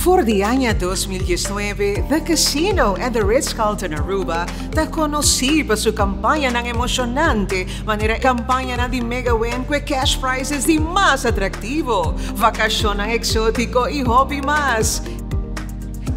For di aña 2019, The Casino at the Ritz-Carlton Aruba ta conoci pa su campañanan emocionante, manera campañanan di Mega Win cu cash prizes di mas atractivo, vacacion exotico y hopi mas.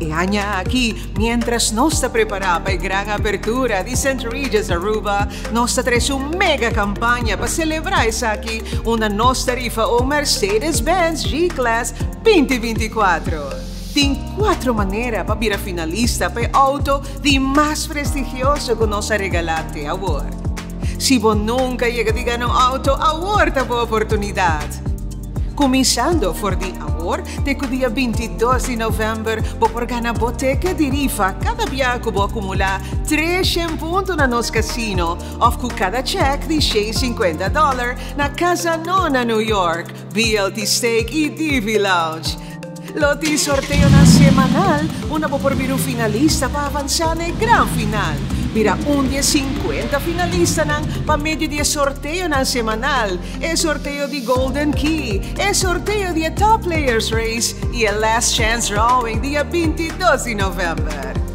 E aña aki, mientras nos ta prepara pa e gran apertura di St. Regis Aruba, nos ta trece un mega campaña pa celebra esaki, unda nos ta rifa un Mercedes-Benz G-Class 2024. Tin cuater manera pa bira finalista pa e auto di mas prestigioso cu nos a regala te awor. Si bo nunca a yega di gana un auto, awor ta bo oportunidad. Cuminsando for di awor, te dia 22 di november, bo por gana bo ticket di rifa cada biaha cu bo acumula 300 punto na nos casino of cu cada check di $650 na Casa Nona, New York, BLT Steak y DV Lounge. Lo tin sorteonan semanal, unda bo por bira un finalista pa avansa na gran final. Bira un di 50 finalistanan pa medio di sorteonan semanal. E sorteo di Golden Key, e sorteo di Top Players Race y e Last Chance Drawing dia 22 di november.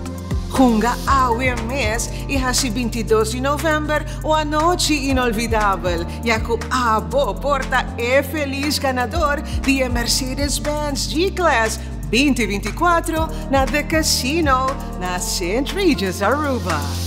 Hunga awe mes y haci 22 di november un anochi inolvidabel, ya cu abo por ta e feliz ganador di Mercedes-Benz G-Class 2024 na The Casino na St. Regis, Aruba.